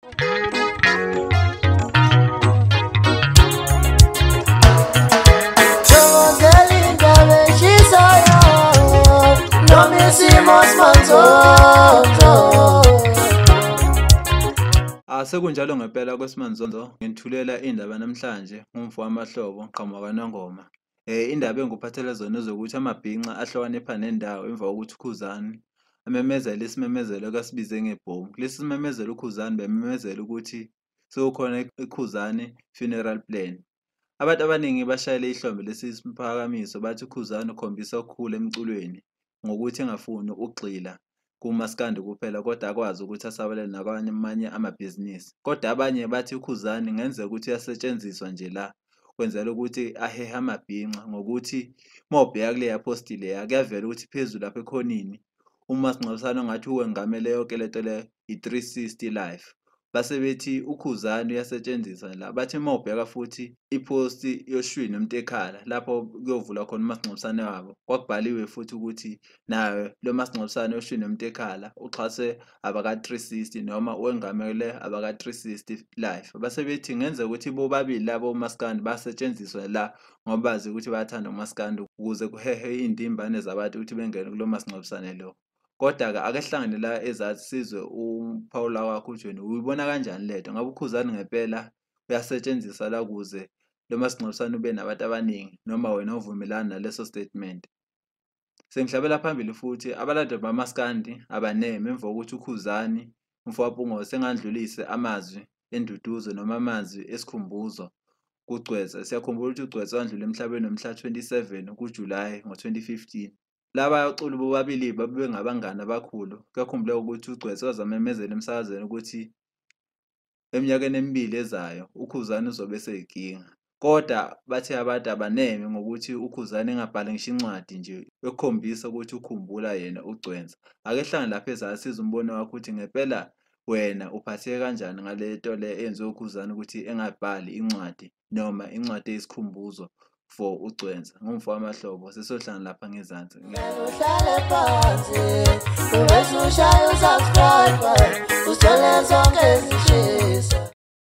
Sekunjalo ngempela kwesimanzondo ngithulela indaba namhlanje ngumfo wamahlobo qhamuka kaNongoma. Indaba engikuphathele zona ezokuthi amabhinca ahlukanipha nendawo emva kokuthi uKhuzani amemezele isimemezelo akasibize ngebhomu. Kulesi simemezelo uKhuzani bememezela ukuthi sekukhona iKhuzani funeral plan. Abantu abaningi bashayele ihlombe lesi siphakamiso bathi uKhuzani ukhombisa ukukhula emculweni ngokuthi engafuni ukugxila kumaskandi kuphela kodwa akwazi ukuthi asabalele nakwamanye amabhizinisi. Kodwa abanye bathi uKhuzani ngenzeka ukuthi uyasetshenziswa nje la kwenzela ukuthi ahehe amabhinca ngokuthi mawubheka kuleya posti leya kuyavela ukuthi phezulu lapha ekhonini umasingcwabisane ongathi uwengamele yonke lento le i-360 life. Base bethi uKhuzani uyasetshenziswa la, bathi mawubheka futhi iposti yoshwini uMntekhala lapho kuyovulwa khona umasingcwabisane wabo kwakubhaliwe futhi ukuthi nayo lo masingcwabisane yoshwini uMntekhala uxhaswe abaka-360 noma wengamele abaka-360 life. Base bethi ngenzeka ukuthi bobabili labo umaskandi basetshenziswa la ngoba bazi ukuthi bayathanda umaskandi ukuze kuhehe iy'ntimbane zabantu ukuthi bengene kulo masingcwabisane lo. Kodwa-ke ake sihlangane la ezathi sizwe uphawula wakho ukuthi wena uyibona kanjani lento, ngabe uKhuzani ngempela uyasetshenziswa la ukuze lo masingcwabisane ube nabantu abaningi noma wena uvumelana naleso statement. Sengihlabela phambili futhi abalandeli bamaskandi abaneme emva kokuthi uKhuzani umfowabo sengandlulise amazwi enduduzo noma amazwi esikhumbuzo kuGcwetha. Siyakhumbula ukuthi uGcwetha wandlula emhlabeni ngomhla 27 kuJulayi ngo-2015. Laba baculi bobabili babengabangani abakhulu. Kuyakhumbuleka ukuthi uGcwetha wazamemezela emsakazweni ukuthi eminyakeni emibili ezayo uKhuzani uzobe eseyinkinga. Kodwa bathe abantu abaneme ngokuthi uKhuzani engabhali ngisho incwadi nje ekukhombisa ukuthi ukhumbula yena uGcwensa. Ake sihlangane lapha ezansi sizwe umbono wakho ukuthi ngempela wena uphatheke kanjani ngale nto le eyenziwe uKhuzani ukuthi engabhali incwadi noma incwadi eyisikhumbuzo for uGcwensa. Ngumfo wamahlobo, sisohlangana lapha ngezansi. Uhlale phansi, ubese ushaya usubscribe, usithole zonke ezishisa.